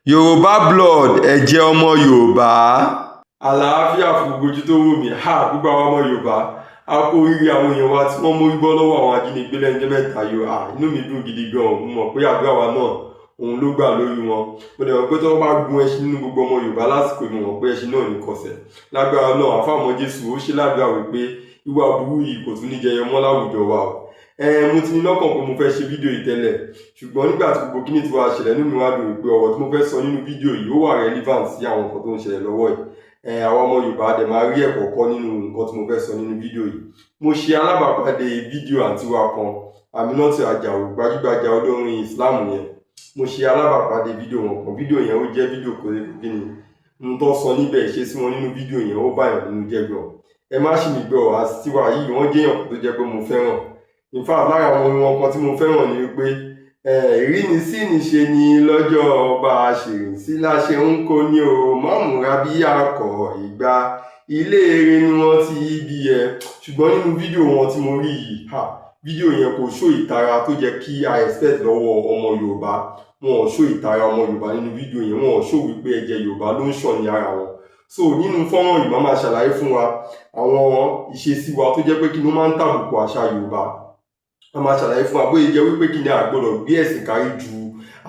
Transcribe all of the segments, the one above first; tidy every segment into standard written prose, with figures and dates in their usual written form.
Yorùbá blood, ẹ̀jẹ̀ ọmọ Yorùbá. Àlàáfíà fún gbogbo ojú tó wù mí. Ha, gbogbo àwọn ọmọ Yorùbá, a kú oríire àwọn èèyàn wa tí wọ́n mórí bọ́ lọ́wọ́ àwọn ajínigbé lẹ́nu ọjọ́ mẹ́ta yìí. À, inú mi dùn gidi gan. Mo mọ̀ pé àdúrà wa náà òun ló gbà lórí wọn. Mo dẹ̀ mọ̀ pé tí wọ́n bá gun ẹṣin nínú gbogbo ọmọ Yorùbá lásìkò yìí, mo mọ̀ pé ẹṣin náà ní kọsẹ̀ lágbára náà. Àfàmọ́ Jésù ó ṣe ládùúrà wípé ìwà burú yìí kò tún ní jẹyọ mọ́ láwùjọ wa o. Mo ti ní lọ́kàn pé mo fẹ́ ṣe fídíò yìí tẹ́lẹ̀, ṣùgbọ́n nígbà tí gbogbo kíní tí wàá ṣẹlẹ̀, inú mi wá dùn wípé ọ̀rọ̀ tí mo fẹ́ sọ nínú fídíò yìí, ó wà relevant sí àwọn nǹkan tó ń ṣẹlẹ̀ lọ́wọ́ yìí. Àwọn ọmọ Yorùbá dẹ̀ máa rí ẹ̀kọ́ kọ́ nínú nǹkan tí mo fẹ́ sọ nínú fídíò yìí. Mo ṣe alábàápàdé fídíò àǹtí wa kan, Aminatu Àjàó, gbajúgbajà olórin Islam yẹn. Mo ṣe alábàápàdé fídíò wọn kan. Fídíò yẹn, ó jẹ́ fídíò kò kí ni n tó sọ níbẹ̀, ìṣesí wọn nínú fídíò yẹn, ó báyàn nínú jẹ́ gan. Ẹ má ṣì mí gbọ́, àǹtí wa yìí, wọ́n jẹ́ èèyàn tó jẹ́ pé mo fẹ́ràn. In fact, lára àwọn orin wọn kan tí mo fẹ́ràn ni wípé ìrínisí níṣe ni lọ́jọ́ ọba ṣèrìnsí láṣẹ ń kó ní o mọ́múra bí akọ̀ ìgbà ilé eré ni wọ́n ti bí ẹ. Ṣùgbọ́n nínú fídíò wọn tí mo rí yìí, ha, fídíò yẹn kò show ìtara tó jẹ́ kí a expect lọ́wọ́ ọmọ Yorùbá. Wọn ò show ìtara ọmọ Yorùbá nínú fídíò yẹn. Wọn ò show wípé ẹ̀jẹ̀ Yorùbá ló ń ṣàn ní ara wọn. So nínú fọ́nrán yìí, máa máa ṣàlàyé fún wa àwọn ìṣesí wa tó jẹ́ pé kí ni ó máa ń tàbùkù àṣà Yorùbá. A máa ṣàlàyé fún wa bóyá jẹ́ wípé kí ni a gbọ́dọ̀ gbé ẹ̀sìn kárí ju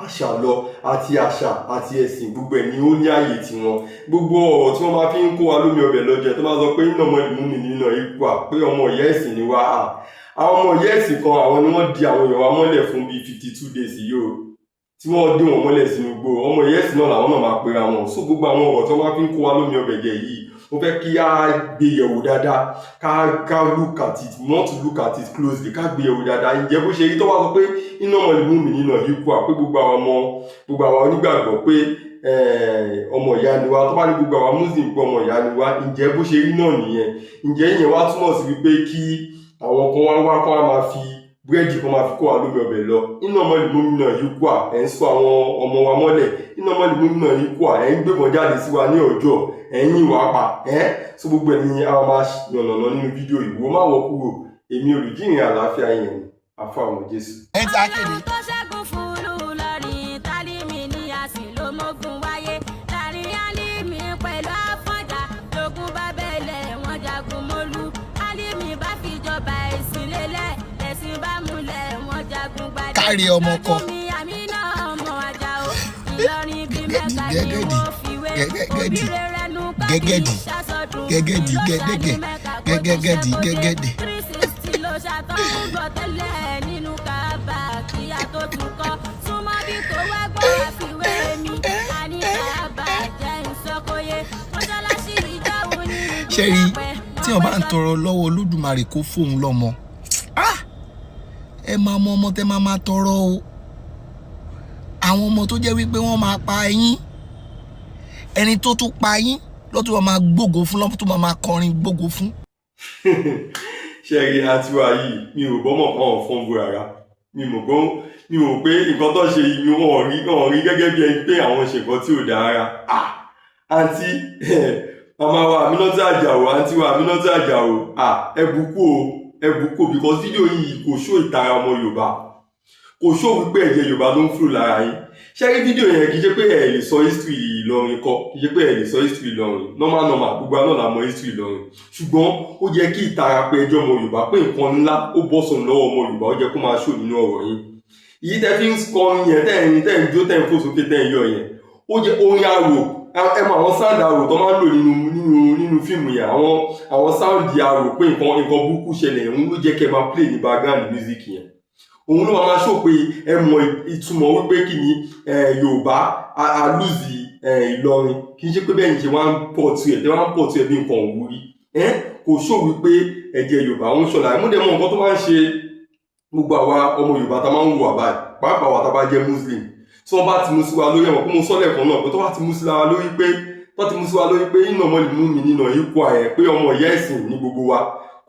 àṣà lọ, àti àṣà àti ẹ̀sìn, gbogbo ẹ̀ ni ó ní ààyè tiwọn. Gbogbo ọ̀rọ̀ tí wọ́n máa fi ń kó wa lómi ọbẹ̀ lọ́jọ́ tó máa sọ pé iná ọmọ ìmú mi nínú ikú à pé ọmọ ìyá ẹ̀sìn ni wá. Àwọn ọmọ ìyá ẹ̀sìn kan, àwọn ni wọ́n di àwọn èèyàn wa mọ́lẹ̀ fún bíi 52 days yìí o, tí wọ́n dé wọn mọ́lẹ̀ sínú igbó. Ọmọ ìyá ẹ̀sìn náà làwọn náà máa pera wọn. So gbogbo àwọn ọ̀rọ̀ tí wọ́n máa fi ń kó wa lómi ọbẹ̀ jẹ yìí, mo fẹ́ kí á gbé yẹ̀wò dáadáa, ká look at it, we want to look at it closely, ká gbé yẹ̀wò dáadáa. Ǹjẹ́ bó ṣe rí tó wá sọ pé iná ọmọ ìlú mi nínú yìí kú à pé gbogbo àwọn ọmọ, gbogbo àwọn onígbàgbọ́ pé ọmọ ìyá ni wá, tó bá ní gbogbo àwọn Muslim pé ọmọ ìyá ni wá, ǹjẹ́ bó ṣe rí náà nìyẹn? Ǹjẹ́ ìyẹn wá túmọ̀ sí wípé kí àwọn kan wá wá kó wá máa fi búrẹ́dì kan máa fi kó wa lómi ọbẹ̀ lọ? Iná ọmọ ìlú náà yìí kú à, ẹ̀ ń sọ àwọn ọmọ wa mọ́lẹ̀. Iná ọmọ ìlú náà yìí kú à, ẹ̀ ń gbébọn jáde sí wa ní ọjọ́, ẹ̀ ń yìn wá pa ẹ̀. So gbogbo ẹ̀ ní a máa yànnàná nínú fídíò yìí. Wo má wọ kúrò. Èmi olùjíìrìn àlàáfíà yẹn ni àfàwọn Jésù. Ẹ ti akéde. Ọlọ́run tó ṣẹ́gun fúlù lọ́rin tálímì ní àsìn ló mógun wáyé láàrin Álímì pẹ̀lú Àfọ̀njá, lógún bá bẹ̀lẹ̀, wọ́n jagun mólú. Álímì bá fìjọba ẹ̀sìn lélẹ̀, ẹ̀sìn bá múlẹ̀, wọ́n jagun gbadé. Káre ọmọ kọ. Lójú mi, Àmínà ọmọ Àjàó, Ìlọrin bí Mẹ́ka ni Gẹ́gẹ́dì, wọ́n fi wé gẹ́gẹ́dì, òbí rẹ̀ nù gẹ́gẹ́dì, gẹ́gẹ́dì, gẹ́gẹ́dì, gẹ́gẹ́dì, gẹ́gẹ́dì. 360 ló ṣàtọ́ ń bọ̀ tẹ́lẹ̀ nínú Kábà kíá tó tún kọ́ súnmọ́ bí kò wá gbọ́ àfiwé mi. Àní Kábà jẹ́ ìsọkóyè mọ́ṣáláṣí ìjọ́wò ní Ṣé rí tí wọn bá ń tọrọ lọ́wọ́ Olódùmarè kó fóun lọ́mọ? Ah! Ẹ máa mọ ọmọ tẹ máa máa tọrọ o. Àwọn ọmọ tó jẹ́ wípé wọ́n máa pa yín, ẹni tó tún pa yín ló tún máa gbógo fún, lọ́pọ̀ tó máa kọrin gbógo fún. Ṣe rí àǹtí wa yìí, mi ò bọ́mọ̀ kan ò fọ́n bu rárá. Mi mọ̀ gbọ́n, mi ò pé nǹkan tó ṣe yìí, wọn ò rí gẹ́gẹ́ bí ẹni pé àwọn ṣe nǹkan tí ò dáa rárá. Ah, àǹtí, màmá wa Aminatu Àjàó, àǹtí wa Aminatu Àjàó, ah, ẹ bùkún o, ẹ bùkún o, because fídíò yìí kò show ìtara ọmọ Yorùbá, kò show wípé ẹ̀jẹ̀ Yorùbá ló ń flow lára yín. Ṣé rí fídíò yẹn, kì í ṣe pé ẹ lè sọ history Ìlọrin kọ́, kì í ṣe pé ẹ lè sọ history Ìlọrin. Normal normal, gbogbo àná la mọ history Ìlọrin, ṣùgbọ́n ó jẹ́ kí ìtara pé ẹjọ́ ọmọ Yorùbá, pé nǹkan ńlá ó bọ́ sọnù lọ́wọ́ ọmọ Yorùbá, ó jẹ́ kó máa show nínú ọ̀rọ̀ yín. Èyí tẹ́ fi ń kọrin yẹn, tẹ́ ń jó, tẹ́ ń fò sókè, tẹ́ ń yọ̀ yẹn, ó jẹ́ orin arò. Ẹ mọ àwọn sound arò tó máa ń lò nínú fíìmù yẹn, àwọn sound arò pé nǹkan burúkú ṣẹlẹ̀, òun ló jẹ́ kẹ́ máa play ní background music yẹn. Òun ló máa show pé ẹ mọ ìtumọ̀ wípé kí ni Yorùbá a lose Ìlọrin. Kì í ṣe pé bẹ́ẹ̀ ni ṣe wá ń pọ̀ tu ẹ̀, tẹ́ wá ń pọ̀ tu ẹ̀ bí nǹkan òwúrí. Kò show wípé ẹ̀jẹ̀ Yorùbá ń ṣọ̀la. Mo dẹ̀ mọ nǹkan tó máa ń ṣe gbogbo àwa ọmọ Yorùbá tá máa ń hùwà báyìí, pàápàá wa tá bá jẹ́ Muslim, tí wọ́n bá ti mú sí wa lórí ẹ̀wọ̀n pé mo sọ lẹ́ẹ̀kan náà pé tó bá ti mú sí wa lórí pé tó ti mú sí wa lórí pé iná ọmọ ìlú mi nínà ikú àyẹ̀ pé ọmọ ìyá ẹ̀sìn ní gbogbo wa,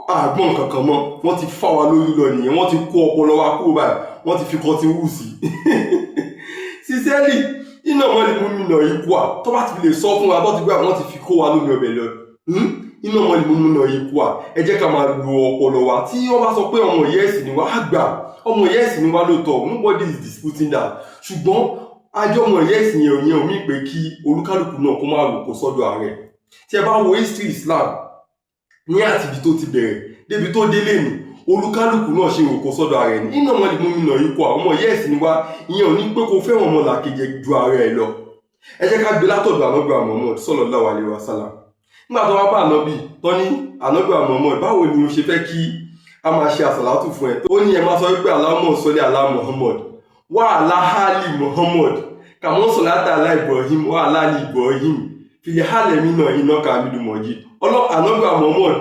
àgbọ̀n kankan mọ́. Wọ́n ti fá wa lórí lọ nìyẹn. Wọ́n ti kó ọpọlọ wa kúrò báyìí, wọ́n ti fi cotton wool sí. Sincerely, iná ọmọ ìlú mi nà ikú à, tó bá ti lè sọ fún wa, tó ti gbé, wọ́n ti fi kó wa lómi ọbẹ̀ lọ. Iná ọmọ ìlú mi nà ikú à. Ẹ jẹ́ ká máa lo ọpọlọ wa. Tí wọ́n bá sọ pé ọmọ ìyá ẹ̀sìn ni wá, á gbà ọmọ ìyá ẹ̀sìn ni wá lóòótọ́. Nobody is disputing that, ṣùgbọ́n Àjọmọ̀ ìyá ẹ̀sìn yẹn ò yẹn ò mí pé kí olúkálùkù náà kó máa roko sọ́dọ̀ ààrẹ. Tí ẹ bá wo history Islam ní àtìbí tó ti bẹ̀rẹ̀ débi tó délé ní, olúkálùkù náà ṣe roko sọ́dọ̀ ààrẹ ní iná ọmọ ìlú mi náà ikú àwọn ọmọ ìyá ẹ̀sìn wa. Ìyẹn ò ní pé kó fẹ́ràn ọmọ làkejì ju ààrẹ ẹ lọ. Ẹ jẹ́ ká gbé látọ̀dọ̀ Ànábì Muhammad sallallahu alaihi wasallam. Nígbà tó wá bá Ànábì tó ní, "Ànábì Muhammad, báwo ni o ṣe fẹ́ kí a máa ṣe àsàlátù fún ẹ?" Ó ní, "Ẹ máa sọ wípé Allahumma salli ala Muhammad wa ala ali Muhammad kama sallaita ala Ibrahim wa ala ali Ibrahim fil alamina innaka hamidun majid." Ọlọ́ Ànábì Muhammad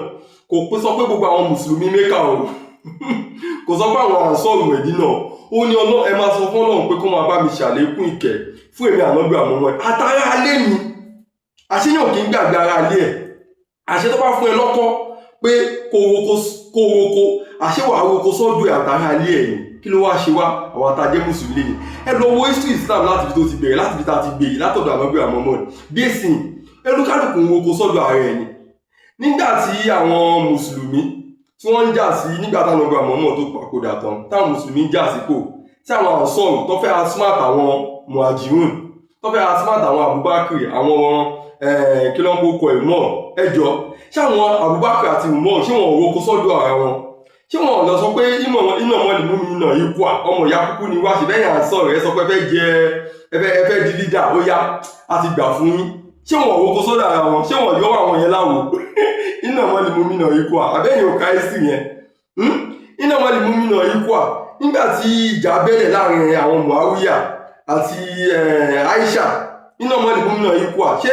kò pé sọ pé gbogbo àwọn mùsùlùmí Mẹ́kà o, kò sọ pé àwọn ànsọ́ọ̀rù Mẹ̀dínà. Ó ní ọlọ́ ẹ máa sọ fún Ọlọ́run pé kó máa bá mi ṣàlékún ìkẹ́ fún èmi Ànábì Muhammad àtàrà alé mi. Àṣeyàn kì í gbàgbé ara alé ẹ̀. Àṣẹ tó bá fún ẹ lọ́kọ́ pé kó roko, kó roko, àṣẹ wàá roko sọ́dọ̀ ẹ̀ àtàrà alé ẹ̀ ni. Kí ló wáá ṣe wá àwọn àtàjẹ́ mùsùlùmí lẹ́yìn? Ẹ lọ wo history Islam láti fi tó ti bẹ̀rẹ̀, láti fi tá a ti gbé yìí, látọ̀dọ̀ Ànábì Muhammad dẹ́sìn, ẹlúkálùkù ń roko sọ́dọ̀ ara ẹ̀ ni. Nígbà tí àwọn mùsùlùmí tí wọ́n ń jà sí, nígbà táwọn Ànábì Muhammad tó papòdà tán, táwọn mùsùlùmí ń jà sípò, tí àwọn ànsọ́ọ̀rù tó fẹ́ outsmart àwọn muhajirun, tó fẹ́ outsmart àwọn Abubakar, àwọn kí ló ń kó ẹ̀ mọ́ ẹjọ́, ṣé àwọn Abubakar àti Umar, ṣé wọn ò roko sọ́dọ̀ ara wọn? Ṣé wọn lọ sọ pé iná ọmọ lè mú mi nà ikú à ọmọ ìyá kúkú ni wá ṣe bẹ́ẹ̀ yàn sọ̀rọ̀? Ẹ sọ pé ẹ fẹ́ jẹ, ẹ fẹ́ di leader, ó yá, a ti gbà fún yín. Ṣé wọn roko sọ́dọ̀ ara wọn? Ṣé wọn yọ àwọn yẹn láwo? Iná ọmọ lè mú mi nà ikú à àbẹ́yìn ò ká ẹ́sì yẹn. Iná ọmọ lè mú mi nà ikú à. Nígbà tí ìjà bẹ̀rẹ̀ láàrin àwọn Muawiya àti Aisha, iná ọmọ lè mú mi nà ikú à. Ṣé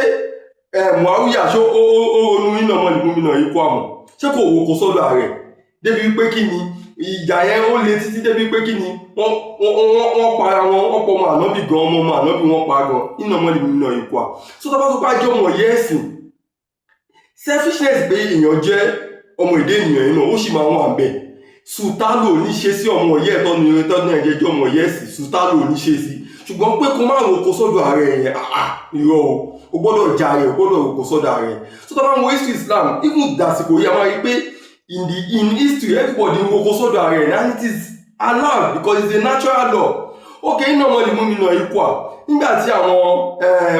Muawiya, ṣó ó ronú iná ọmọ lè mú mi nà ikú àmọ́? Ṣé kò roko sọ́dọ̀ ààrẹ débi wípé kí ni ìjà yẹn ó le títí débi pé kí ni wọ́n para wọn, wọ́n pọ̀ ọmọ ànábì gan, ọmọ ọmọ ànábì wọ́n pa gan? Iná ọmọ lè mú mi nà ikú à. So tó bá tó bá jẹ́ ọmọ yẹ́ ẹ̀sìn, selfishness pé èèyàn jẹ́ ọmọ èdè ènìyàn yìí náà, ó sì máa wà ń bẹ̀. Sùtá lò ní ṣe sí ọmọ yẹ́ ẹ̀tọ́ ní tọ́ ní ẹ̀jẹ̀ jẹ́ ọmọ yẹ́ ẹ̀sìn, sùtá lò ní ṣe sí. Ṣùgbọ́n pé kó má roko sọ́dọ̀ ààrẹ yẹn, àà, irọ́ o. O gbọ́dọ̀ jà rẹ̀, o gbọ́dọ̀ roko sọ́dọ̀ ààrẹ. So tó bá ń wo history Islam even dàsìkò yìí, a máa rí pé in history, everybody ń roko sọ́dọ̀ ààrẹ, and it is allowed because it's a natural law. Okay, iná ọmọ lè mú mi nà ikú à. Nígbà tí àwọn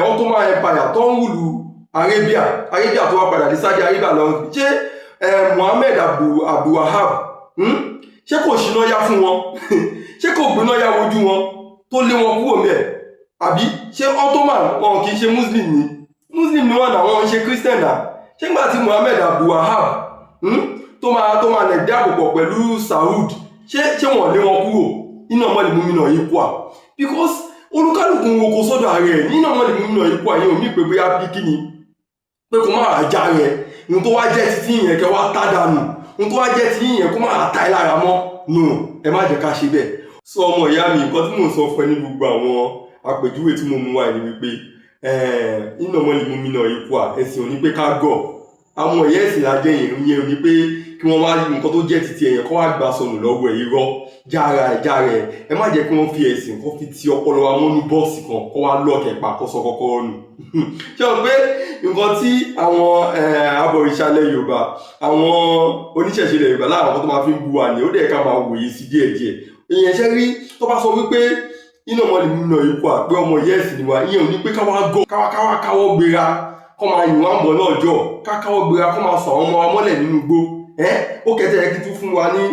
Ottoman Empire tó ń rule Arabia, Arabia tó wá padà dé Saudi Arabia lọ, ṣé Muhammad Abdul Wahab, Ṣé kò ṣíná yá fún wọn? Ṣé kò gbéná yá wojú wọn tó lé wọn kúrò mẹ́ẹ̀? Àbí ṣé Ottoman wọn kì í ṣe Muslim ni? Muslim ni wọn náà, wọn ń ṣe Christian náà. Ṣé nígbà tí Muhammad Abdul Wahab, tó máa lẹ̀ dí àpòpọ̀ pẹ̀lú Saud, ṣé wọn lé wọn kúrò? Iná ọmọ lè mú mi náà yí kú à, because olúkálùkù ń roko sọ́dọ̀ ààrẹ ẹ̀. Nínú ọmọ lè mú mi náà yí kú à yẹn ò mí pé bóyá bí kí ni pé kó má já rẹ̀ ohun tó wá jẹ́ títí yẹn kẹ́ wá tá dànù, ohun tó wá jẹ́ títí yẹn kó má ta ẹ́ lára mọ́. No, ẹ má jẹ́ ká ṣe bẹ́ẹ̀. Sọ ọmọ ìyá mi, nǹkan tí mò ń sọ fún ẹ ní gbogbo àwọn àpèjúwe tí mo mú wá ní wípé nínú ọmọ lè mú mi náà ikú à, ẹ̀sìn ò ní pé ká gọ̀. Àwọn ìyá ẹ̀sìn la jẹ́ yẹn, ìyẹn ò ní pé kí wọ́n wá nǹkan tó jẹ́ títí ẹ̀yẹn kó wá gbà sọnù lọ́wọ́ ẹ̀. Irọ́, jára ẹ̀, jára ẹ̀. Ẹ má jẹ́ kí wọ́n fi ẹ̀sìn kó fi ti ọpọlọ wa mọ́nú bọ́ọ̀sì kan, kó wá lọ́ọ̀kẹ̀ pa, kó sọ kọ́kọ́rọ́ nù. Ṣé o pé nǹkan tí àwọn abọ̀rìṣà ilẹ̀ Yorùbá, àwọn oníṣẹ̀ṣe ilẹ̀ Yorùbá, láwọn kan tó máa fi ń bu wa ní, ó dẹ̀ ká máa wòye sí díẹ̀díẹ̀. Èèyàn ṣe rí tó bá sọ wípé iná ọmọ lè mú náà ikú à, pé ọmọ ìyá ẹ̀sìn ni wa, ìyẹn ò ní pé káwá gọ̀, káwá káwá káwọ́ gbéra, kọ́ máa yìn wá ń bọ̀ náà jọ, ká káwọ́ gbéra, kọ́ máa sọ àwọn ọmọ wa mọ́lẹ̀ nínú igbó ẹ́. Ó kẹtẹ́ ẹ kí tún fún wa ní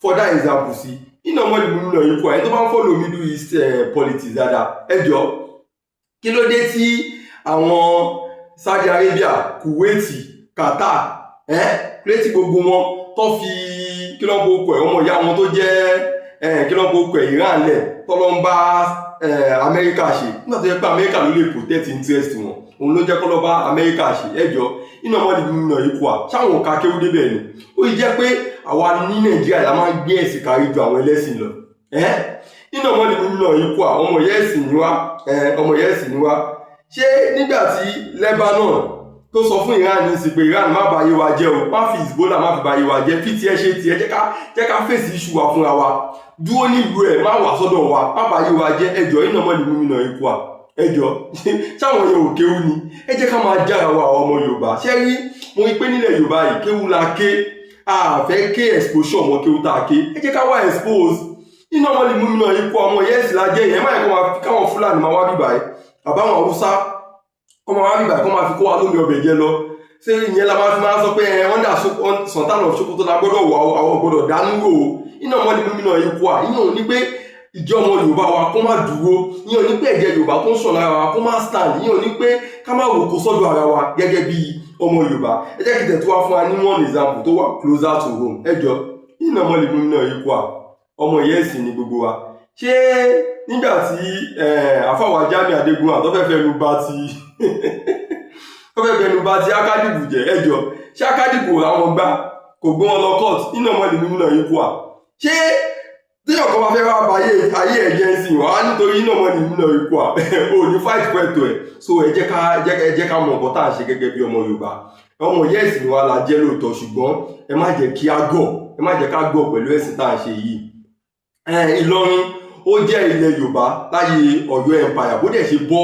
further example sí iná ọmọ lè mú náà ikú à. Ẹni tó bá ń follow Middle East politics dáadáa, ẹ jọ, kí ló dé tí àwọn Saudi Arabia, Kuwait, Qatar, ẹ kí gbogbo wọn tó fi kí ló ń kó ẹ, ọmọ ìyá wọn tó jẹ́ kí ló ń kó ẹ, Iran lẹ̀, tó lọ ń bá Amẹ́ríkà ṣe, nígbà tó yẹ pé Amẹ́ríkà ló lè protect interest wọn? Òun ló jẹ́ kó lọ bá Amẹ́ríkà ṣe. Ẹjọ́, iná ọmọ lè nínú ikú à, ṣáwọn òka kéwú débẹ̀ ni? Ó yìí jẹ́ pé àwa ní Nàìjíríà la máa ń gbé ẹ̀sìn kárí ju àwọn ẹlẹ́sìn lọ. Iná ọmọ lè nínú ikú à, ọmọ ìyá ẹ̀sìn ni wá, ọmọ ìyá ẹ̀sìn ni wá. Ṣé nígbà tí Lebanon tó sọ fún Iran ní sí pé, "Iran, má bà ayé wa jẹ́ o, má fi Hezbollah, má fi bà ayé wa jẹ́, fi tiẹ̀ ṣe tiẹ̀, jẹ́ ká fèsì iṣu wa fúnra wa, dúró nílùú ẹ̀, má wà sọ́dọ̀ wa, má bà ayé wa jẹ́." Ẹjọ́, iná ọmọ lè mú mi nà ikú à, ẹjọ́, sáwọn yẹn ò kéwú ni? Ẹ jẹ́ ká máa jára wa, àwọn ọmọ Yorùbá. Ṣé rí, mo rí pé nílẹ̀ Yorùbá yìí, kéwú la ké, a fẹ́ ké exposure ọmọ kéwú tá a ké. Ẹ jẹ́ ká wá expose. Innamal mu'minuna ikhwa, ọmọ ìyá ẹ̀sìn la jẹ́. Ìyẹn máa yẹ kó máa fi káwọn Fúlàní máa wá bíbà yìí, àbáwọn Haúsá kó máa wá bíbà, kó máa fi kó wa lómi ọbẹ̀ jẹ lọ. Ṣé ìyẹn la máa fi máa sọ pé ẹ under Sultan of Sokoto la gbọ́dọ̀ wà, àwọn gbọ́dọ̀ dánú wò ó? Innamal mu'minuna ikhwa, ìyẹn ò ní pé ìjọ ọmọ Yorùbá wa kó má dúró, ìyẹn ò ní pé ẹ̀jẹ̀ Yorùbá tó ń sàn lára wa kó má stand, ìyẹn ò ní pé ká má wò kó sọ́dọ̀ ara wa gẹ́gẹ́ bí ọmọ Yorùbá. Ẹ jẹ́ kí tẹ̀ tó wá fún wa ní one example tó wà closer to home. Ẹ jọ, innamal mu'minuna ikhwa, ọmọ ìyá ẹ̀sìn ni gbogbo wa. Ṣé nígbà tí àfàwà Jamiu Adégún àtọ́fẹ́ fẹnu bá ti tó fẹ́ fẹnu bá ti Akádìbù jẹ́, ẹ jọ, ṣé Akádìbù làwọn gbà kò gbé wọn lọ court? Innamal mu'minuna ikhwa. Ṣé téèyàn kan bá fẹ́ wá ba ayé ẹ̀ jẹ́ sí wàá nítorí innamal mu'minuna ikhwa, ò ní fight pẹ̀tọ̀ ẹ̀? So ẹ jẹ́ ká mọ nǹkan tá à ń ṣe gẹ́gẹ́ bí ọmọ Yorùbá. Ọmọ ìyá ẹ̀sìn wa la jẹ́ lóòótọ́, ṣùgbọ́n ẹ má jẹ́ kí á gọ̀, ẹ má jẹ́ ká gọ̀ pẹ̀lú ẹ̀sìn tá à ń ṣe yìí. Ìlọrin, ó jẹ́ ilẹ̀ Yorùbá láyé Ọ̀yọ́ Empire. Bó dẹ̀ ṣe bọ́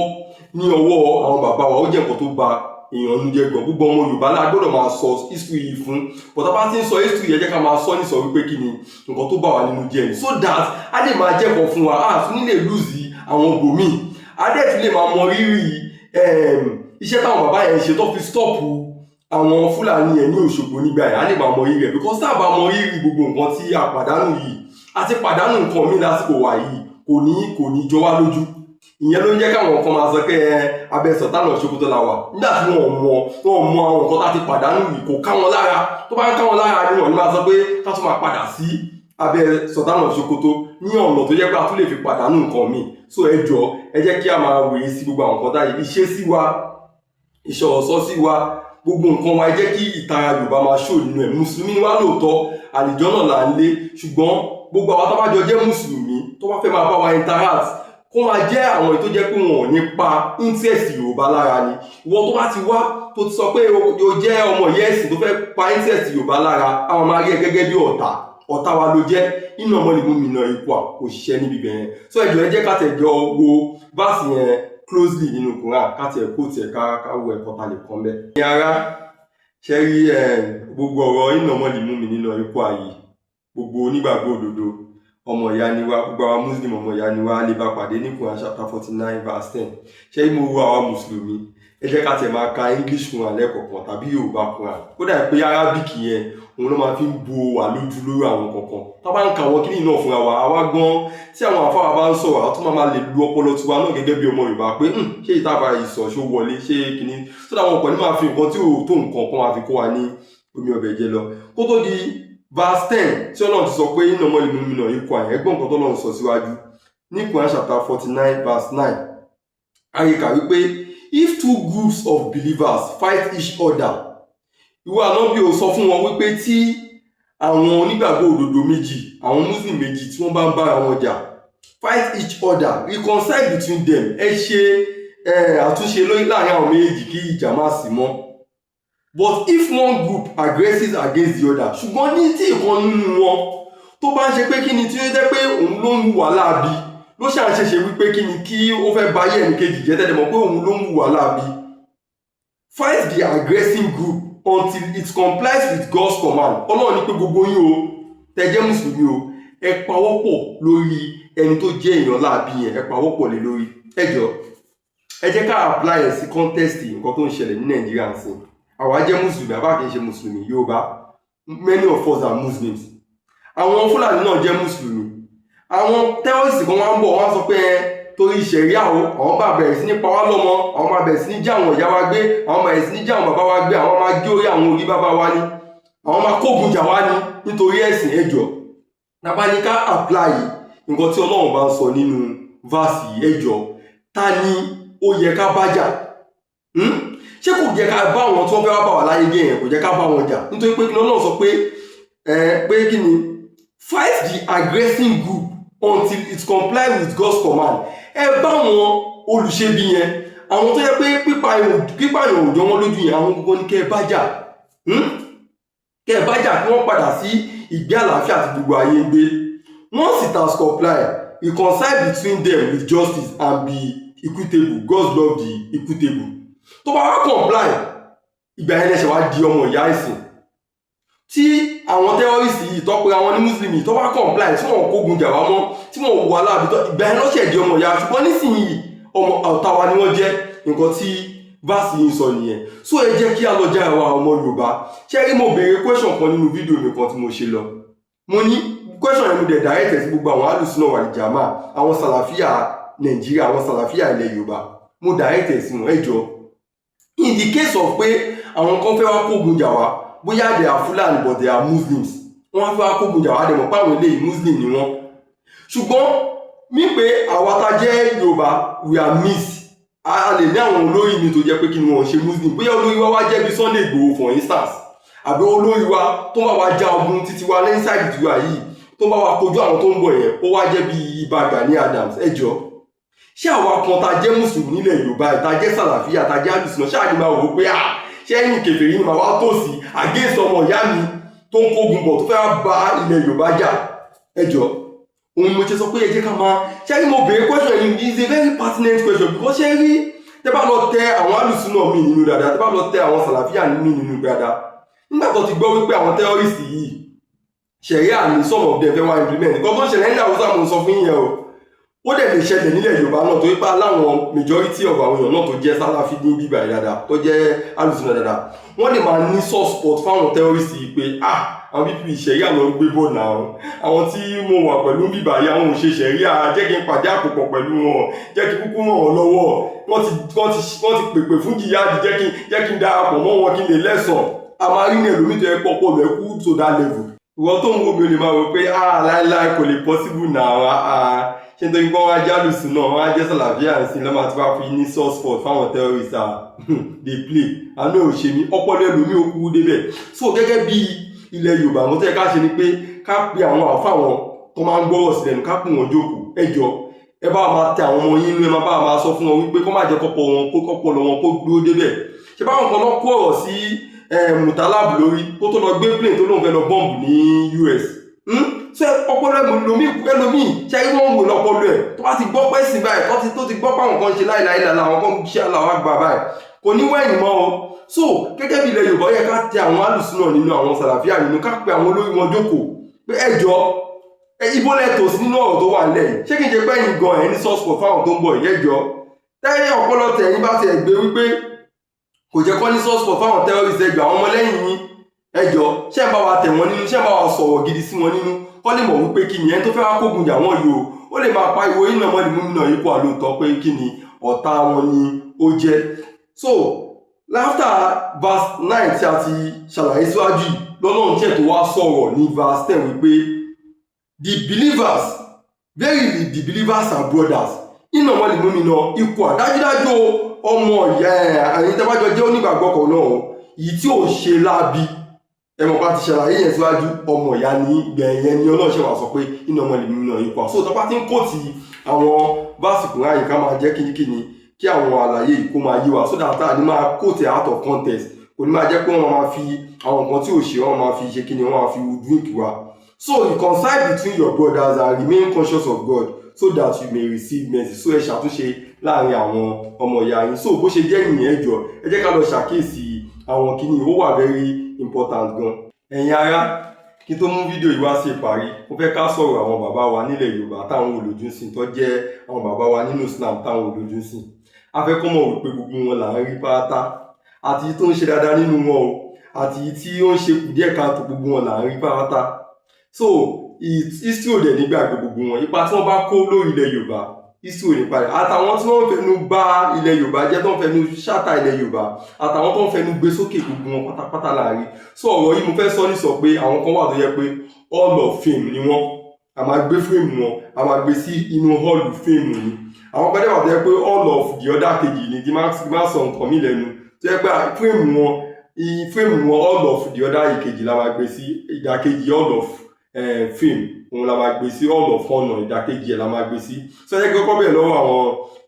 ní ọwọ́ àwọn bàbá wa, ó jẹ́ nǹkan tó ba èèyàn nu jẹ́ gan. Gbogbo ọmọ Yorùbá la gbọ́dọ̀ máa sọ history yìí fún. But tá bá ti ń sọ history yẹn, jẹ́ ká máa sọ ní sọ wípé kí ni nǹkan tó bà wá nínú jẹ́ ni, so that a lè máa jẹ́kọ̀ọ́ fún wa, a tún ní lè lose àwọn bòmíì, a dẹ̀ tún lè máa mọ rírì iṣẹ́ táwọn bàbá yẹn ṣe tó fi stop àwọn Fúlàní yẹn ní Òṣogbo nígbà yẹn. A lè máa mọ rírì rẹ̀, because tá a bá mọ rírì gbogbo nǹkan tí a pàdánù yìí, a ti pàdánù nǹkan míì lásìkò wà yìí, kò ní jọ wá lójú. Ìyẹn ló ń jẹ́ káwọn kan máa sọ pé ẹ abẹ́ Sultan Sokoto la wà, nígbà tí wọ́n mọ àwọn nǹkan tá a ti pàdánù yìí, kò ká wọn lára. Tó bá ń ká wọn lára ni wọ́n ní máa sọ pé ká tún máa padà sí abẹ́ Sultan Sokoto ní ọ̀nà tó jẹ́ pé a tún lè fi pàdánù nǹkan míì. So ẹ jọ, ẹ jẹ́ kí a máa wòye sí gbogbo àwọn nǹkan táyì ìṣesí wa, ìṣọ̀rọ̀sọ sí wa, gbogbo nǹkan wa. Ẹ jẹ́ kí ìtara Yorùbá máa ṣò nínú ẹ̀. Mùsùlùmí ni wá lóòótọ́, àlìjọ náà là ń lé, ṣùgbọ́n gbogbo àwọn tó bá jọ jẹ́ mùsùlùmí tó bá fẹ́ máa bá wa interact, kó máa jẹ́ àwọn èyí tó jẹ́ pé wọn ò ní pa interest Yorùbá lára ni. Ìwọ tó bá ti wá tó ti sọ pé o jẹ́ ọmọ ìyá ẹ̀sìn tó fẹ́ pa interest Yorùbá lára, àwọn máa rí ẹ gẹ́gẹ́ bí ọ̀tá. Ọ̀tá wa ló jẹ́. Innamal mu'minuna ikhwa kò ṣiṣẹ́ níbi bẹ̀yẹn. So ẹ jọ̀ọ́, ẹ jẹ́ ká tẹ̀ jọ wo verse yẹn closely nínú Quran, ká tiẹ̀ kó tiẹ̀ ká wo ẹ̀kọ́ ta lè kọ́ mbẹ́. Ní ara ṣe rí gbogbo ọ̀rọ̀ innamal mu'minuna ikhwa yìí, gbogbo onígbàgbọ́ òdodo, ọmọ ìyá ni wá. Gbogbo àwọn Muslim, ọmọ ìyá ni wá. Lè bá pàdé ní Quran chapter 49 verse 10. Ṣé mo wo àwa mùsùlùmí, ẹ jẹ́ ká tiẹ̀ máa ka English Quran lẹ́ẹ̀kọ̀ọ̀kan tàbí Yorùbá Quran. Ó dà pé Arabic yẹn, òun ló máa fi ń bo wà lójú lórí àwọn kankan tá bá ń ka àwọn kíní náà fúnra wa. Àwa gan, tí àwọn àfáwà bá ń sọ̀rọ̀, àwọn tó máa lè lu ọpọlọ tiwa náà gẹ́gẹ́ bí ọmọ Yorùbá pé ṣé ìtàfà yìí sọ, ṣó wọlé, ṣé kíní tó dáwọn ọkọ̀ ní máa fi nǹkan tí ò tó nǹkan kan máa fi kó wa ní omi ọbẹ̀ jẹ lọ. Kó tó di verse 10 tí Ọlọ́run ti sọ pé innamal mu'minuna ikhwa yẹn, ẹgbọ́n nǹkan tọ́lọ́run sọ síwájú ní Quran chapter 49 verse 9. Àyíká wípé, "If two groups of believers fight each other," ìwọ Ànábì ò sọ fún wọn wípé tí àwọn onígbàgbọ́ òdodo méjì, àwọn Muslim méjì, tí wọ́n bá ń bára wọn jà, "fight each other, reconcile between them." Ẹ ṣe àtúnṣe lórí láàrin àwọn méjèèjì kí ìjà má sí mọ́. "But if one group aggresses against the other," ṣùgbọ́n ní tí ìkan nínú wọn tó bá ń ṣe pé kí ni, tí ó jẹ́ pé òun ló ń hùwà láabi, ló ṣà ń ṣeṣe wípé kí ni, kí ó fẹ́ ba ayé ẹnìkejì jẹ́, tẹ́lẹ̀ mọ̀ pé òun ló ń hùwà láabi, "fight the aggressing group until it complies with God's command." Ọlọ́run ní pé gbogbo yín o, tẹ́ jẹ́ mùsùlùmí o, ẹ pawọ́pọ̀ lórí ẹni tó jẹ́ èèyàn láabi yẹn, ẹ pawọ́pọ̀ lé lórí. Ẹ jọ, ẹ jẹ́ ká apply ẹ̀ sí context nǹkan tó ń ṣẹlẹ̀ ní Nàìjíríà ń sìn. Àwa jẹ́ mùsùlùmí àbá kì í ṣe mùsùlùmí Yorùbá, many of us are Muslims. Àwọn Fúlàní náà jẹ́ mùsùlùmí. Àwọn terrorist kan wá ń bọ̀, wọ́n á sọ pé ẹ torí ṣẹ̀ríà o, àwọn bá bẹ̀rẹ̀ sí ní pa wá lọ́mọ, àwọn máa bẹ̀rẹ̀ sí ní já àwọn ìyá wa gbé, àwọn bẹ̀rẹ̀ sí ní já àwọn bàbá wa gbé, àwọn máa gé orí àwọn orí bàbá wa ní, àwọn máa kógun jà wá ní nítorí ẹ̀sìn. Ẹjọ́, tàbá ní ká apply nǹkan tí Ọlọ́run bá ń sọ nínú verse yìí, ẹjọ́, ta ni ó yẹ ká bá jà? Ṣé kò yẹ ká bá àwọn tí wọ́n fẹ́ wá bá wà láyé gé yẹn, kò yẹ ká bá wọn jà? Nítorí pé kí ni Ọlọ́run sọ pé ẹ pé kí ni? "Fight the aggressing group until it comply with God's command." Ẹ bá àwọn olùṣebi yẹn, àwọn tó yẹ pé pípààyàn òjò wọn lójú yẹn, àwọn gbogbo ní kẹ́ ẹ bá jà. Kẹ́ ẹ bá jà kí wọ́n padà sí ìgbé àlàáfíà àti gbogbo ayé ń gbé. "Once it has complied, reconcile between them with justice and be equitable. God love the equitable." Tó bá wá comply, ìgbà yẹn lẹ́sẹ̀ wá di ọmọ ìyá ẹ̀sìn. Tí àwọn terrorist yìí tó pe àwọn ní Muslim yìí tó bá comply, tí wọ́n kógun jà wá mọ́, tí wọ́n wà láàbí tó ìgbà yẹn lọ́sẹ̀ di ọmọ ìyá. Ṣùgbọ́n nísìnyìí, ọmọ ọ̀tá wa ni wọ́n jẹ́. Nǹkan tí verse yìí ń sọ nìyẹn. So ẹ jẹ́ kí a lọ já àwa ọmọ Yorùbá. Ṣé rí, mo béèrè question kan nínú fídíò mi kan tí mo ṣe lọ. Mo ní question yẹn, mo dẹ̀ direct sí gbogbo àwọn alùsùnà wal jamaa, àwọn sàlàfíà Nàìjíríà, àwọn sàlàfíà ilẹ̀ Yorùbá. Mo direct sí wọn: ẹ jọ, in the case of pé àwọn kan fẹ́ wá kógun jà wá, bóyá they are Fulani but they are Muslims, wọ́n fẹ́ wá kógun jà wá, dẹ̀ mọ̀ pé àwọn eléyìí Muslim ni wọ́n, ṣùgbọ́n mí pé àwa tá jẹ́ Yorùbá, we are mixed. A lè ní àwọn olórí mi tó jẹ́ pé kí ni, wọ́n ṣe Muslim. Bóyá olórí wa wá jẹ́ bí Sunday Igboho, for instance, àbí olórí wa tó bá wa já ogun títí wa lẹ́yìn side tiwa yìí, tó bá wa kojú àwọn tó ń bọ̀ yẹn, ó wá jẹ́ bí Ìbà Gani Adams, ẹ jọ, ṣé àwa kan tá jẹ́ mùsùlùmí nílẹ̀ Yorùbá, tá jẹ́ sàlàfíà, tá jẹ́ àlùsùnà, ṣáà ní máa wò ó pé à ṣé ẹ̀yìn kèfèrí ni màá wá tòsí against ọmọ ìyá mi tó ń kógun bọ̀, tó fẹ́ bá ilẹ̀ Yorùbá jà? Ẹ jọ, òun mo ṣe sọ pé ẹ jẹ́ ká máa ṣé rí. Mo béèrè question yìí, is a very pertinent question, because ṣé rí, tẹ́ bá lọ tẹ àwọn alùsùnà mi nínú dáadáa, tẹ́ bá lọ tẹ àwọn sàlàfíà mi nínú dáadáa, nígbà tó ti gbọ́ wípé àwọn terrorist yìí, ṣẹ̀ríà ní some of them fẹ́ wá implement. Nǹkan tó ń ṣẹlẹ̀ nílẹ̀ Haúsá, mo ń sọ fún yín yẹn o, ó dẹ̀ lè ṣẹlẹ̀ nílẹ̀ Yorùbá náà, torí pé aláwọn majority of àwọn èèyàn náà tó jẹ́ sálàfí ní bíbá yìí dáadáa, tó jẹ́ alùsùnà dáadáa, wọ́n lè máa ní soft spot fáwọn terrorist yìí pé ah, àwọn bíbí ṣẹ̀ríà lọ ń gbé bọ̀ náà, àwọn tí mo wà pẹ̀lú bíbá yìí, àwọn ò ṣe ṣẹ̀ríà, jẹ́ kí n pàdé àpòpọ̀ pẹ̀lú wọn, jẹ́ kí kúkú ràn wọ́n lọ́wọ́, wọ́n ti pèpè fún jihad, jẹ́ kí n darapọ̀ mọ́ wọn kí n lè lẹ́sàn. A máa rí ní ẹlòmíì tó yẹ pọ̀ pọ̀ lọ kú to that level. Ìwọ tó ń wo mi, ò lè máa wò pé ah, láíláí, kò lè possible náà. Ah, ṣé nítorí pé wọ́n á jálùsùn náà, wọ́n á jẹ́ sàlàfíà ń sin lọ́mọ àti wá fi ní soft spot fáwọn terrorists? Ah, dey play. Àánú ò ṣe mí, ọpọlọ ẹlòmíì ò kú débẹ̀. So gẹ́gẹ́ bí ilẹ̀ Yorùbá, àwọn tó yẹ ká ṣe ni pé ká pe àwọn àfáà wọn tó máa ń gbọ́rọ̀ sílẹ̀ nù, ká pè wọ́n jókòó. Ẹ jọ, ẹ bá wa máa tẹ àwọn ọmọ yín inú, ẹ máa bá wa máa sọ fún wọn wípé kó má jẹ́ kọ́pọ̀ wọn kó kọ́pọ̀ lọ wọn kó dúró débẹ̀. Ṣé báwọn kan lọ kó ọ̀rọ̀ sí Mutalab lórí kó tó lọ gbé plane tó lóun fẹ́ lọ bọ́ǹbù ní US? Ṣé ọpọlọ ẹlòmíì, ẹlòmíì ṣe é, wọ́n ń wò lọ́pọlọ ẹ̀ tó bá ti gbọ́ pẹ́ sí báyìí, tó ti gbọ́ páwọn kan ṣe láìláì lálá, àwọn kan ṣe aláwọ̀ àgbà báyìí, kò ní wẹ̀yìn mọ́ o. So gẹ́gẹ́ bí ilẹ̀ Yorùbá, yẹ ká tẹ àwọn alùsùnà nínú, àwọn sàlàfíà nínú, ká pe àwọn olórí wọn jókòó pé ẹ jọ, ibo lẹ tò sí nínú ọ̀rọ̀ tó wà nílẹ̀ yìí? Ṣé kí n ṣe pé ẹ̀yin gan ẹ̀ ní soft spot fáwọn tó ń bọ̀ yìí? Ẹ jọ, tẹ́yẹ ọpọlọ tẹ̀yìn bá ti ẹ̀ gbé wípé kò jẹ́ kọ́ ní soft spot fáwọn terrorist, ẹ jọ, àwọn ọmọlẹ́yìn yín, ẹ jọ, ṣé ẹ bá wa tẹ̀ wọ́n nínú? Ṣé ẹ bá wa sọ̀rọ̀ gidi sí wọn nínú, kọ́ lè mọ̀ wípé kí ni ẹni tó fẹ́ wá kógun jà wọ́n yìí o, ó lè máa pariwo iná mọ́ ni múmi náà yìí kó àlóòótọ́ pé kí ni, ọ̀tá wọn ni ó jẹ́. So after verse 9 tí a ti ṣàlàyé síwájú yìí, lọ́lọ́run tiẹ̀ tó wá sọ̀rọ̀ ní verse 10 wípé the believers, verily the believers are brothers. Iná wọn lè mú mi náà ikú à dájúdájú ọmọ ìyá ẹ̀ àyìn tẹ́bájọ jẹ́ onígbàgbọ́ kan náà, èyí tí ò ṣe láabi, ẹ mọ̀ bá ti ṣàlàyé yẹn síwájú, ọmọ ìyá ní gbẹ̀yẹn ni Ọlọ́run ṣe wà sọ pé iná ọmọ lè mú mi náà ikú à. So tó bá ti ń kóòtì àwọn verse Kùránì yìí, ká máa jẹ́ kíníkíní kí àwọn àlàyé yìí kó máa yé wa, so that a ní máa quote out of context, kò ní máa jẹ́ pé wọ́n máa fi àwọn nǹkan tí ò ṣe, wọ́n máa fi ṣe kíni, wọ́n máa fi drink wa. So reconcile between your brothers and remain conscious of God so that you may receive mercy. So ẹ ṣàtúnṣe láàrin àwọn ọmọ ìyá yín. So bó ṣe jẹ́ nìyẹn. Ẹ jọ̀ọ́, ẹ jẹ́ ká lọ ṣàkíyèsí àwọn kíní, ó wà very important gan. Ẹ̀yin ará, kí n tó mú fídíò yìí wá sí ìparí, mo fẹ́ ká sọ̀rọ̀ àwọn bàbá wa nílẹ̀ Yorùbá táwọn olójú sìn, tó jẹ́ àwọn bàbá wa nínú Islam táwọn olójú sìn. A fẹ́ kọ́ mọ̀ wípé gbogbo wọn là ń rí pátá, àti tó ń ṣe dáadáa nínú wọn o, àti tí ó ń ṣe kù díẹ̀ káàtó, gbogbo wọn là ń rí pátá. So history ò dẹ̀ nígbàgbé gbogbo wọn. Ipa tí wọ́n bá kó lórí ilẹ̀ Yorùbá, history ò ní parẹ́. Àtàwọn tí wọ́n ń fẹnu bà ilẹ̀ Yorùbá jẹ́, tó ń fẹnu ṣáta ilẹ̀ Yorùbá, àtàwọn tó ń fẹnu gbé sókè, gbogbo wọn pátápátá láàrin. So ọ̀rọ̀ yìí, mo fẹ́ sọ ní sọ pé àwọn kan wà tó yẹ pé hall of fame ni wọ́n. A máa gbé frame wọn, a máa gbé sí inú hall of fame ni. Àwọn kan dẹ̀ wà tó yẹ pé hall of the other kejì ni, kí má sọ nǹkan mi lẹ́nu, tó yẹ pé frame wọn, hall of the other ìkejì la máa gbé sí. Ìdàkejì hall of fame, òun la máa gbé sí hall of honour, ìdàkejì ẹ̀ la máa gbé sí. So ẹ jẹ́ kí kọ́kọ́ bẹ̀rẹ̀ lọ́wọ́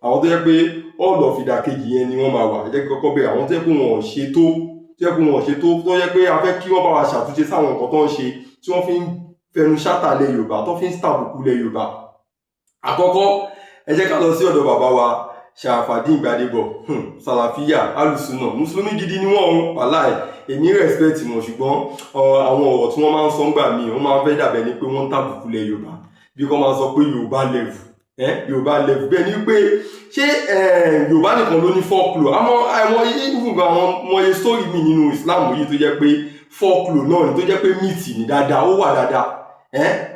àwọn tó yẹ pé hall of ìdàkejì yẹn ni wọ́n máa wà. Ẹ jẹ́ kí kọ́kọ́ bẹ̀rẹ̀ àwọn tó yẹ pé wọn ò ṣe tó, tó yẹ pé wọn ò ṣe tó, tó yẹ pé a fẹ́ kí wọ́n bá wa ṣàtúnṣe sáwọn nǹkan tó ń ṣe, tí wọ́n fi ń fẹnu ṣátà lẹ̀ Yorùbá, tó fi ń tàbùkù lẹ̀ Yorùbá. Àkọ́kọ́, ẹ jẹ́ ká lọ sí ọ̀dọ̀ bàbá wa Sharafadeen Gbadebo, Sàlàfíà alùsùnà, mùsùlùmí gidi ni wọ́n o. Wàláì, èmi respect wọn, ṣùgbọ́n àwọn ọ̀rọ̀ tí wọ́n máa ń sọ ńgbà míì, wọ́n máa ń fẹ́ dàbẹ̀ ni pé wọ́n ń tàbùkù lẹ̀ Yorùbá, bí kò máa sọ pé Yorùbá level, Yorùbá level. Bẹ́ẹ̀ ni pé ṣé Yorùbá nìkan ló ní folklore? Àmọ́ àwọn even àwọn mọye story mi nínú Islam yìí tó jẹ́ pé folklore náà ni, tó jẹ́ pé myth ni dáadáa, ó wà dáadáa.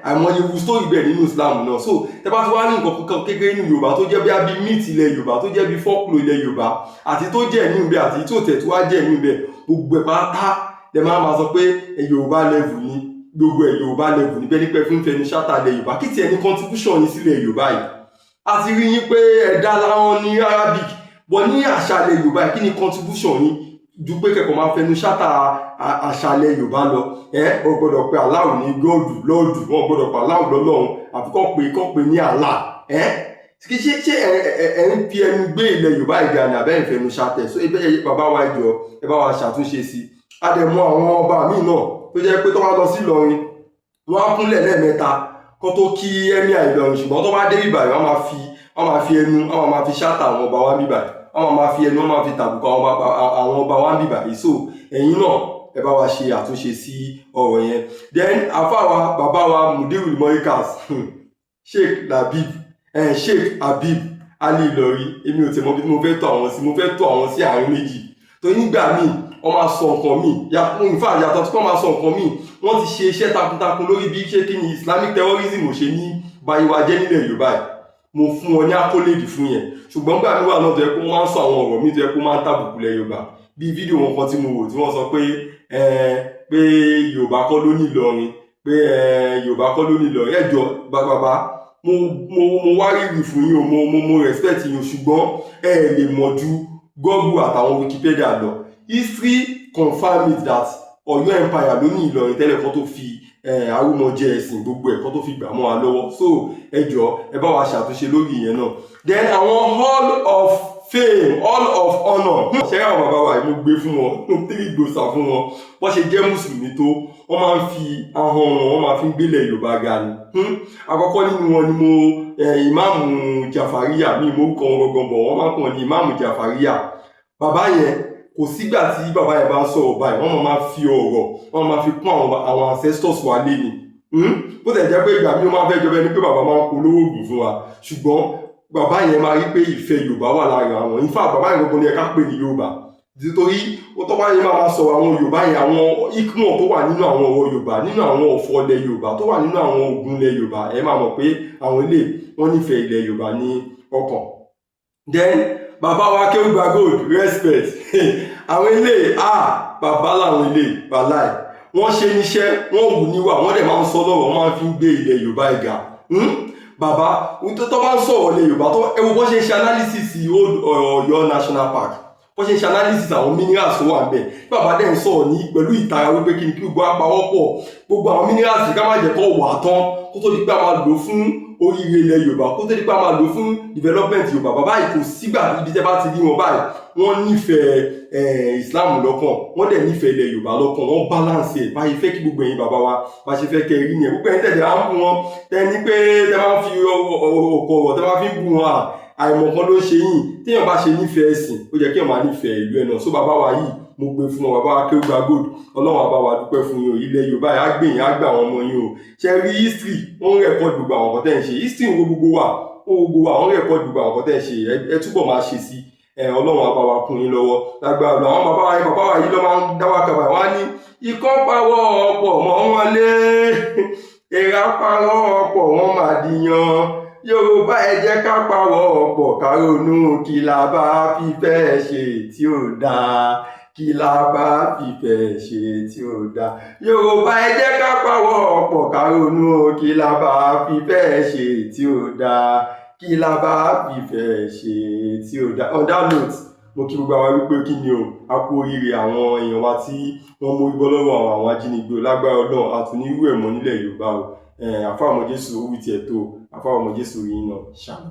Àìmọye wu story bẹ́ẹ̀ nínú Islam náà. So tẹ́ bá ti wá ní nǹkan kankan kékeré nínú Yorùbá tó jẹ́ bí abi myth ilẹ̀ Yorùbá, tó jẹ́ bí folklore ilẹ̀ Yorùbá, àti tó jẹ́ ní ibẹ̀, àti tó tẹ̀ tó wá jẹ́ ní ibẹ̀, gbogbo ẹ̀ pátá lẹ máa ma sọ pé Yorùbá level ni, gbogbo ẹ̀ Yorùbá level ní. Bẹ́ẹ̀ ní pé fún fẹnu ṣáta ilẹ̀ Yorùbá, kí tiẹ̀ ní contribution yín sílẹ̀ Yorùbá yìí? A ti rí yín pé ẹ̀dá láwọn ní Arabic bọ̀ ní àṣàlẹ̀ Yorùbá yìí. Kí ni contribution yín ju pé kẹ́kọ̀ọ́ máa fẹnu ṣáta àṣàlẹ̀ Yorùbá lọ? Ẹ wọ́n gbọ́dọ̀ pé Allah ní God, Lord. Wọ́n gbọ́dọ̀ pé Allah lọ́lọ́run, àfi kọ́ pé ní Allah. Ẹ kí ṣe ẹ ẹ ẹ ń fi ẹnu gbé ilẹ̀ Yorùbá ìgbà ní abẹ́ ìfẹnu ṣàtẹ̀. So ẹ bàbá wa, jọ, ẹ bá wa ṣàtúnṣe sí i. A dẹ̀ mọ àwọn ọba míì náà tó jẹ́ pé tó bá lọ sí Ìlọrin, wọ́n á kúnlẹ̀ lẹ́ẹ̀mẹ́ta kó tó kí emir Ìlọrin, ṣùgbọ́n tó bá dé ìbàyìí, wọ́n máa fi ẹnu, wọ́n máa fi ṣáta àwọn ọba wa bíbà, wọ́n máa fi ẹnu, wọ́n máa fi tàbùkù àwọn ọba wa bíbà yìí. So ẹ̀yin náà, ẹ bá wa ṣe àtúnṣe sí ọ̀rọ̀ yẹn. Then àfáà wa, bàbá wa, Mudirul Morikas, Sheikh Labib, Sheikh Habib Ali Ìlọrí, èmi ò tẹ̀ mọ̀ bí mo fẹ́ tọ́ àwọn sí. Mo fẹ́ tọ́ àwọn sí àárín méjì, torí nígbà míì wọ́n máa sọ nǹkan míì. In fact, yàtọ̀ tí wọ́n máa sọ nǹkan míì, wọ́n ti ṣe iṣẹ́ takuntakun lórí bí ṣé kí ni Islamic terrorism ò ṣe ní báyìí jẹ́ nílẹ̀ Yorùbá yìí. Mo fún wọn ní accolade fún yẹn, ṣùgbọ́n gbà mí wà náà tó yẹ kó wọ́n máa ń sọ àwọn ọ̀rọ̀ míì tó yẹ kó máa ń tàbùkù lẹ̀ Yorùbá, bí fídíò wọn kan tí mo wò tí wọ́n sọ pé Yorùbá kọ́ ló ní Ìlọrin, pé Yorùbá kọ́ ló ní Ìlọrin. Ẹ jọ̀ọ́ bàbá, mo wárìrì fún yín o, mo respect yín o, ṣùgbọ́n ẹ lè mọ̀ ju Google àtàwọn Wikipedia lọ. History confirm it that Ọ̀yọ́ Empire ló ní Ìlọrin tẹ́lẹ̀ kan tó fi arúmọjẹ ẹ̀sìn gbogbo ẹ̀ kan tó fi gbà mọ́ wa lọ́wọ́. So ẹ jọ̀ọ́, ẹ bá wa ṣàtúnṣe lórí ìyẹn náà. Then àwọn Hall of Fame, Hall of Honour, ṣé àwọn bàbá wa yìí, mo gbé fún wọn three gbòòsà fún wọn. Wọ́n ṣe jẹ́ mùsùlùmí tó, wọ́n máa ń fi ahọ́n wọn, wọ́n máa fi ń gbélé Yorùbá ga ni. Àkọ́kọ́ nínú wọn ni mo ìmáàmù Jàfàríyà mi, mo kàn wọn gangan bọ̀, wọ́n máa ń kàn ní ìmáàmù Jàfàríyà. Bàbá yẹn, kò sígbà tí bàbá yẹn bá ń sọ̀rọ̀ báyìí, wọ́n máa fi ọ̀rọ̀, wọ́n máa fi kún àwọn ancestors wa lé ni. Bó tẹ̀ jẹ́ pé ìgbà mi ó máa fẹ́ jọba ẹni pé bàbá máa ń polówó oògùn fún wa, ṣùgbọ́n bàbá yẹn máa rí pé ìfẹ́ Yorùbá wà lára àwọn. In fact, bàbá yẹn gbogbo ni ẹ ká pè ní Yorùbá, nítorí ó tọ́ bá yẹn máa sọ̀rọ̀ àwọn Yorùbá yẹn, àwọn ikmọ̀ tó wà nínú àwọn ọ̀rọ̀ Yorùbá, nínú àwọn ọ̀fọ̀ ilẹ̀ Yorùbá tó wà nínú àwọn ogun ilẹ̀ Yorùbá, ẹ máa mọ̀ pé àwọn ilé wọn nífẹ̀ẹ́ ilẹ̀ Yorùbá ní ọkàn. Then bàbá wa Akéwùgbà Gold, respect. Àwọn ilé, ah, bàbá làwọn ilé wàláì. Wọ́n ṣe níṣẹ́, wọ́n wù níwà, wọ́n dẹ̀ máa ń sọ lọ́rọ̀, wọ́n máa ń fi gbé ilẹ̀ Yorùbá ìgà. Bàbá tó bá ń sọ̀rọ̀ ilẹ̀ Yorùbá tó, ẹ wo bó ṣe ń ṣe analysis Old Ọ̀yọ́ National Park, bó ṣe ń ṣe analysis àwọn minerals tó wà ń bẹ̀. Bí bàbá dẹ̀ ń sọ̀rọ̀ ní pẹ̀lú ìtara wípé kí ni kí gbogbo apawọ́pọ̀, gbogbo àwọn minerals, ká má jẹ́ kó wà tán kó tó di pé a máa lò fún oríire ilẹ̀ Yorùbá, kó tó di pé a máa lò fún development Yorùbá. Bàbá yìí, kò sígbà ibi tẹ́ bá ti rí wọn báyìí, wọ́n nífẹ̀ẹ́ Islam lọ́kàn, wọ́n dẹ̀ nífẹ̀ẹ́ ilẹ̀ Yorùbá lọ́kàn, wọ́n balance ẹ̀ báyìí. Fẹ́ kí gbogbo ẹ̀yin bàbá wa bá ṣe fẹ́ kẹ́ rí yẹn, gbogbo ẹ̀yin tẹ̀lé máa ń bú wọn, tẹ́ ní pé tẹ́ máa ń fi ọkọ̀ ọ̀rọ̀ tẹ́ máa fi ń bú wọn, àìmọ̀kan ló ń ṣe yín. Téèyàn bá ṣe nífẹ̀ẹ́ ẹ̀sìn, ó jẹ́ kéèyàn máa nífẹ̀ẹ́ ìlú ẹ̀ náà. So bàbá wa yìí, mo gbé fún wọn. Bàbá wa Akéwùgbà Gold, Ọlọ́run àbá wa dúpẹ́ fún yín o. Ilẹ̀ Yorùbá yìí á gbè yín, á gbà àwọn ọmọ yín o. Ṣe rí history, wọ́n ń record gbogbo àwọn nǹkan tẹ́ ń ṣe. History ń wo gbogbo wa, ó gbogbo wa, wọ́n ń record gbogbo àwọn nǹkan tẹ́ ń ṣe. Ẹ túbọ̀ máa ṣe sí ẹ. Ọlọ́run á bá wa kún yín lọ́wọ́ lágbára lọ. Àwọn bàbá wa yìí, bàbá wa yìí ló máa ń dá wa kàbà. Wọ́n á ní ikọ́ pawọ́ ọ̀pọ̀ mọ́ wọn lé, èèrà pawọ́ ọ̀pọ̀ wọ́n máa dìyàn. Yorùbá, ẹ jẹ́ ká pawọ́ ọ̀pọ̀ ká ronú kí la bá fífẹ́ ṣe tí ò dáa, kí la bá fífẹ́ ṣe tí ò dáa. Yorùbá, ẹ jẹ́ ká pawọ́ ọ̀pọ̀ ká ronú kí la bá fífẹ́ ṣe tí ò dáa, kí la bá fífẹ́ ṣe tí ò dáa. On that note, mo kí gbogbo àwa wípé kí ni o, a kú oríire àwọn èèyàn wa tí wọ́n mú ibọ́ lọ́wọ́ àwọn ajínigbé. Lágbára Ọlọ́run, àtúnirú ẹ̀ mọ́ nílẹ̀ Yorùbá o. Àfáà ọmọ Jésù, ó wí tiẹ̀ tó. Àfáà ọmọ Jésù rí iná ṣàmù.